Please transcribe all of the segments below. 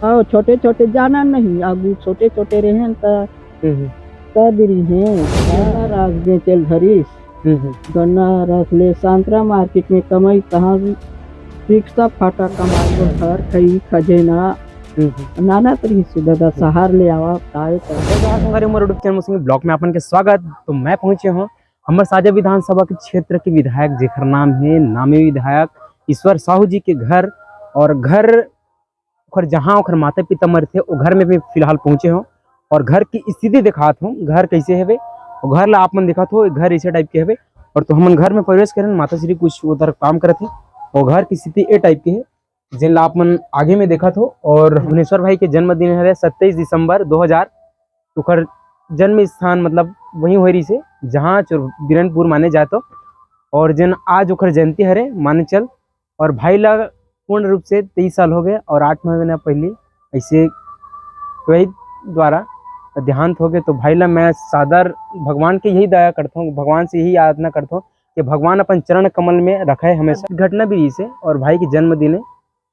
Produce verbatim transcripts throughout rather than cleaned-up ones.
अउ छोटे छोटे जाना नहीं, आगू छोटे छोटे रहेन त हम्म, हम्म। कर दिरी हे। गन्ना रस बेचेल धरिस। हम्म, हम्म। गन्ना रस ले संतरा मार्केट में कमाई, तहाँ रिक्शा फाटा कमाई, घर खई खजेना। हम्म, हम्म। नाना तरीके से दादा सहार ले आवा, आए त। जय जोहार संगवारी, मोर YouTube चैनल मौसमी ब्लॉग में अपन के स्वागत। तो मैं पहुंचे हूँ हमर साजा विधानसभा के क्षेत्र के विधायक, जेकर नाम है नामी विधायक ईश्वर साहू जी के घर। और घर ओखर, जहाँ ओखर माता पिता मरथे, ओ घर में भी फिलहाल पहुँचे हो और घर की स्थिति दिखात हो, घर कैसे हवे। और घर ला आप मन दिखात हो, घर ऐसे टाइप के हवे। और तो हमन घर में प्रवेश करें, माता श्री कुछ उधर काम करत हे और घर की स्थिति ए टाइप के है, जेन ला आप मन आगे में देखत हो। और भुवनेश्वर भाई के जन्मदिन हरे सत्ताईस दिसंबर दो हज़ार। ओखर जन्म स्थान मतलब वहीं होए रहिसे, जहाँ चुर-, बिरनपुर माने जाए तो। और जेन आज ओखर जयंती हरे माने चल, और भाई ला पूर्ण रूप से तेईस साल हो गए और आठ महीना पहले ऐसे वही द्वारा देहांत हो गए। तो भाई ला मैं सादर भगवान के यही दया करता हूँ, भगवान से यही आराधना करता हूँ कि भगवान अपन चरण कमल में रखे हमेशा। घटना भी इसे और भाई के जन्मदिन है,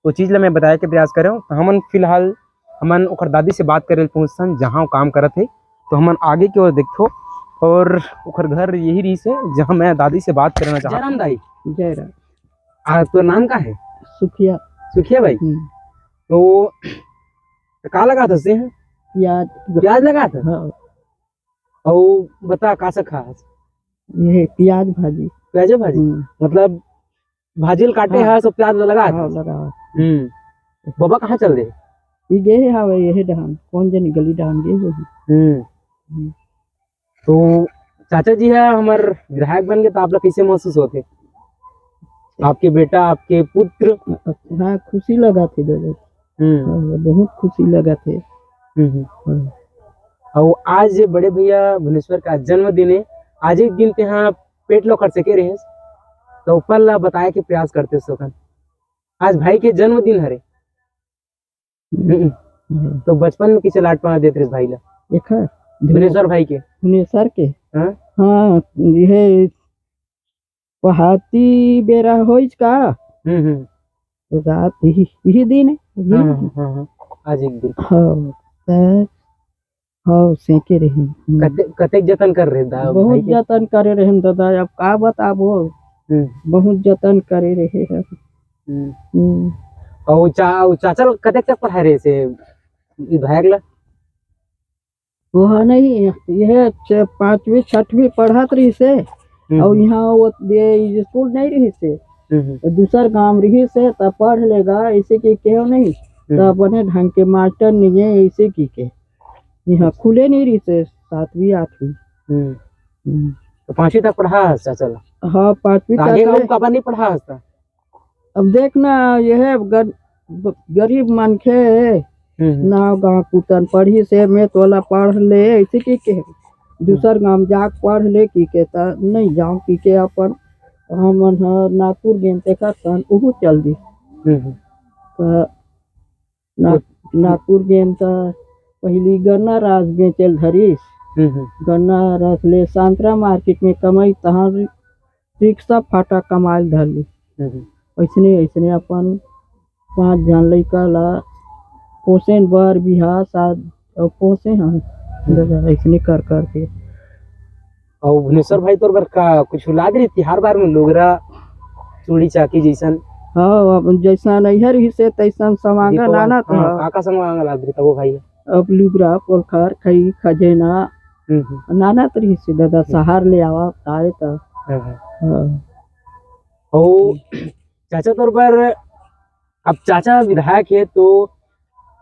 वो चीज ला मैं बताए के प्रयास करे हूँ। तो हमन फिलहाल हमन ओकर दादी से बात करे पहुँचतन, जहाँ वो काम करत है। तो हमन आगे की ओर देखथो और ओकर घर यही रहिस है, जहाँ मैं दादी से बात करना चाहत हूँ। जयराम दाई। जयराम। आ, तो नाम का है? सुखिया। सुखिया भाई? हम्म। तो का लगात हस? प्याज। प्याज लगात हस? हाँ। अउ बता, का सा खास? ये प्याज भाजी। प्याज भाजी? हम्म। मतलब भाजी ल काटे हाँ। हस, सब प्याज ल लगात हस? हाँ, लगात। हम्म। बाबा कहाँ चल दे? ई गे हे हवे, यही डहान, कौन जनी गली डहान गे होही। हम्म। हम्म। तो चाचा जी है हमर विधायक बन के, तो आप ला कैसे महसूस होथे? आपके बेटा, आपके पुत्र? हाँ, खुशी लगा थे दादा। हम्म। हाँ, बहुत खुशी लगा थे। हम्म, हम्म। हाँ। अउ आज बड़े भैया भुवनेश्वर का जन्मदिन है, आज एक दिन ते हाँ पेट लो कर सके रहे, तो ऊपर ला बताए के प्रयास करते सोकन। आज भाई के जन्मदिन हरे। हम्म। हम्म। तो बचपन में किसे लाड पाना देत रहिस भाई ला? एखर? भुवनेश्वर भाई के। भुवनेश्वर के? हाँ? हाँ, ये पहाती बेरा होइस का? हम्म, हम्म। रात यही, यही दिन है, यही हाँ, दिन। हाँ, हाँ, हाँ। आज एक दिन। हाँ, त, हाँ, सेके रहे। हम्म। कते-, कतेक जतन कर रहे दा-, बहुत भाई के? जतन करे रहे दादा, अब का बताबो? हम्म। बहुत जतन करे रहे हैं। हम्म। हम्म। अउ चा-, अउ चाचा लोग कतेक तक पढ़ाए रहे से विधायक ला? वो नहीं, यह छ-, पाँचवीं छठवीं पढ़त रहिस हे, हम्म, अउ हम्म। यहाँ वो ये स्कूल नहीं रहिस हे, हम्म, हम्म। तो दूसर गांव रहिस हे, तब पढ़ लेगा, ऐसे कि केहो नहीं, हम्म। तो अपने ढंग के मास्टर नहीं है, ऐसे की के यहाँ खुले नहीं रहिस हे, सातवीं आठवीं। हम्म। हम्म। तो पाँचवीं तक पढ़ा हस चाचा ला? हाँ, पाँचवीं तो आगे तक अउ ले। काबर नहीं पढ़ा हस त? अब देख ना, यह गर-, ब-, गरीब मनखे हे, हम्म, हम्म। नाव गाँव कुतन पढ़िस हे, मैं तोला पढ़ ले, ऐसे की के दूसर गाँव जाके पढ़ ले की के, त नहीं जाओ की के अपन, हमन ह नागपुर गेन तेकर सन, उहू चल दिस। हम्म, हम्म। त ना-, वो नागपुर गेन त पहिली गन्ना रस बेचेल धरिस। हम्म, हम्म। गन्ना रस ले संतरा मार्केट में कमाई, तहाँ रि-, रिक्शा फाटा कमाइल धर लिस। हम्म, हम्म। अइसने, अइसने अपन पाँच झन लइका ला पोसेन बर बिहा साद, अउ पोसे हन। हम्म। दादा, अइसने कर कर के। अउ भुवनेश्वर भाई, तोर बर का कुछ लाद रही तिहार बार में, लुगरा, चूड़ी, चाकी जैसन? हाँ, अब जैसन नैहर ही से तैसन समांगन दीपावली, आना था। हाँ, का का समांगन लाद रही था वो भाई? अब लुगरा, पोलखर, खई, खजेना, हम्म, हम्म। नाना तरीके से दादा, हम्म। सहार ले आवा, आए त। हाँ, हाँ। हाँ। अउ चाचा तोर बर, अब चाचा विधायक हे, तो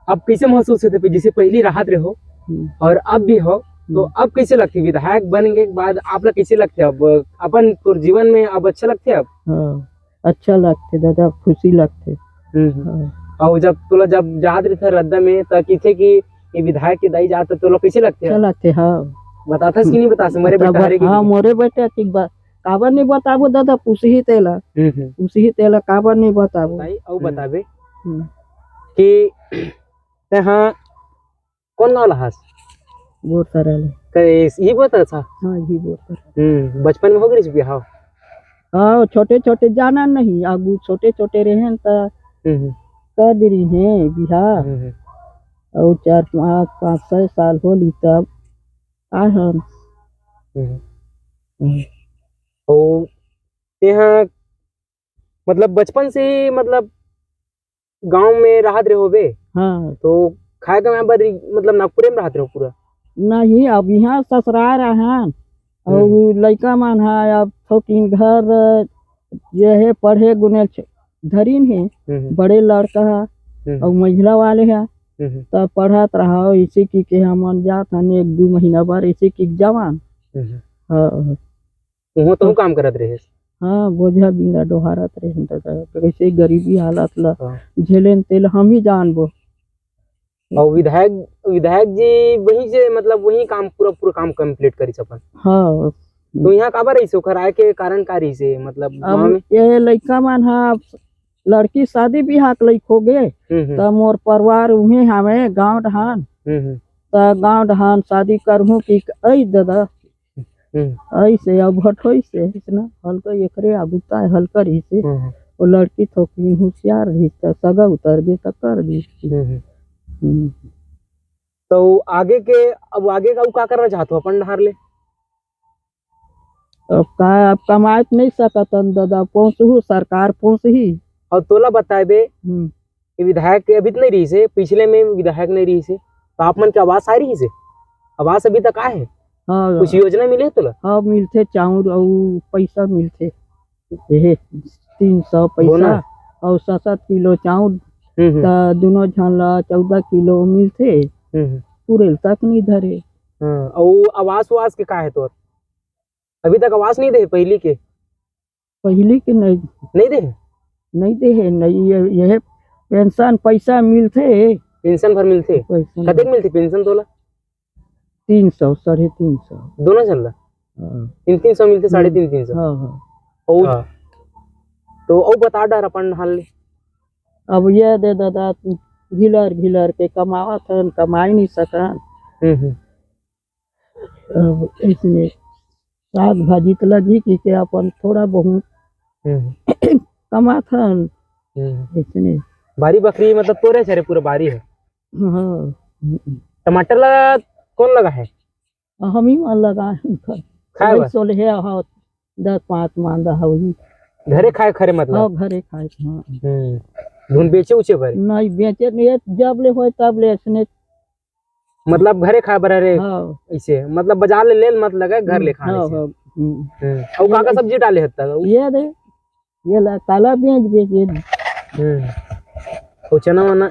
अब कैसे महसूस होथे? जैसे पहली राहत रहे हो हम्म। और अब भी हो, तो हम्म। अब कैसे लगथे? विधायक बन के बाद आप ला कैसे लगथे? अब अपन तोर जीवन में अब अच्छा लगथे अब? हाँ, अच्छा लगथे दादा, खुशी लगथे। हम्म, हम्म। हाँ। और जब तोला जब याद रहथे रद्दा में, त किथे कि ये विधायक के दाई जात, तोला कैसे लगथे? अच्छा लगथे, हाँ। बताथस कि नहीं बताथस? मोरे बता-, बेटा हरे कि हाँ, नहीं? मोरे बेटा ठीक बा। काबर नहीं बताबो दादा, पूछही तेला। हम्म, हम्म। पूछही तेला, काबर नहीं बताबो। भाई, अउ हम्म। बताबे हम्म। कि ते हाँ कौन गाँव ला हस? बोरतरा ले। कइस-, ये बोलता था? हाँ, ये बोरतरा। हम्म, बचपन में हो गई बिहाव? हाँ, छोटे छोटे जाना नहीं, आगू छोटे छोटे रहेन त हम्म, हम्म। कर दे रही है बिहाव। हम्म, हम्म। अउ चार पाँच, पाँच छः साल होली तब आए हन। हम्म। हम्म। अउ तेहा मतलब बचपन से ही मतलब गांव में रहत रहे होबे? हाँ। तो खाए कमाए बर मतलब नागपुरे में रहत रहे पूरा? नहीं, अब इहाँ ससुरार आहन, अउ हम्म। लइका मन ह अब थोकिन घर ये हे पढ़े गुने छ-, धरिन हे, हम्म। बड़े लड़का ह, हम्म। अउ मझिला वाले ह, हम्म। त पढ़त रहा, इसे कि के हमन जात हन एक दू महीना बर, इसे कि जावन। हम्म। हाँ। उहों तो तो काम करत रहे? हाँ, बोझा बीड़ा डोहारत रहे दादा, तो कैसे गरीबी हालत ला हाँ। झेलेन तेल हम ही जानबो। अउ विधायक, विधायक जी वहीं से मतलब वहीं काम पूरा, पूरा काम complete करिस अपन। हाँ। तो यहाँ काबर रहिस, ओखर आए के कारण का रहिस हे? मतलब अब गाँव में? ये लइका मन ह, लड़की शादी बिहाव के लइक हो गे, हम्म, हम्म। त मोर परिवार उहें हवे गाँव डहान। हम्म, हम्म। त गाँव डहान शादी करहूँ कि अई दादा, हम्म। अइसे अब हट होइसे, इतना हल्का एकरे आगू ताय हल्का रहिसे। हम्म। वो लड़की थोकिन होशियार रहिस, त सगा उतर गे, त कर दिस। हम्म। हम्म। तो आगे के, अब आगे का, का करना चाहत हो अपन डहार ले? अब का, अब कमाए त नहीं सकत हन दादा, पोसहू, सरकार पोसही। अउ तोला बताए बे, हम्म। ये विधायक के अभी तो नहीं रहिस हे, पिछले में विधायक नहीं रहिस हे, तो आप मन के आवास आ रहिस हे? आवास अभी तक आए हे? हाँ। कुछ योजना मिले हे तोला? हाँ, मिलथे, चाउर अउ पैसा मिलथे। एहे, तीन सौ पैसा बोनस? अउ सात सात किलो चाउर, हम्म, हम्म। त दुनो झन ला चौदह किलो मिलथे। हम्म, हम्म। पूरे तक नहीं धरे। हाँ, अउ आवास वास के का हे तोर? अभी तक आवास नहीं दे हे पहिली के? पहिली के नहीं। नहीं दे हे? नहीं दे हे, नहीं, ये, ये पेंशन पैसा मिलथे। पेंशन भर मिलथे? पेंशन कतेक भर। मिलथे पेंशन तोला? तीन सौ, साढ़े तीन सौ। दोनों झन ला? हाँ। तीन तीन सौ मिलथे, साढ़े तीन, तीन सौ? हाँ, हाँ। अउ हाँ। तो अउ बता डर अपन हाल ले। अब ये दे दादा, घिलर घिलर के कमावत हन, कमाई नहीं सकन। हम्म, हम्म। अब इसने साग भाजी त लगी कि के अपन थोड़ा बहुत हम्म। कमाथन। हम्म। इसने बारी बखरी मतलब तोरे हरे पूरा बारी हे? हाँ। टमाटर ला कौन लगा हे? हम ही मन लगा हे। खाए बर? सोलहे हो, दस पाँच मान रहा वही। घरे खाए खरे मतलब? हाँ, घरे खाए, हाँ। हम्म। धुन बेचे उचे बर? नहीं, बेचे नहीं, जब ले होए तब ले, इसने मतलब घरे खाए बर रे? हाँ। इसे, मतलब बाजार ले लेल मत लगे, घर ले खाने हाँ, से। हाँ, हम्म। हम्म। अउ का का सब्जी डाले हत्ता? ये दे, ये ला काला प्याज बेचे। हम्म। अउ चना वना?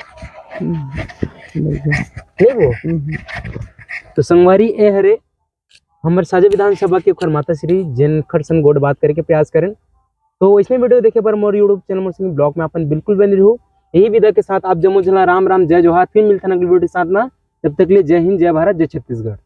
हम्म। नहीं वो। हम्म। तो संगवारी ए हरे हमर साजा विधानसभा के ओखर माता श्री, जेन खर संग गोठ बात करे के प्रयास करेन। तो वैसने video देखे बर मोर YouTube channel मोर संग blog में अपन बिल्कुल बने रहू। यही विदा के साथ आप जम्मो झन ला राम राम, जय जोहार। फिर मिलथन अगली video के साथ में। तब तक ले जय हिंद, जय भारत, जय छत्तीसगढ़।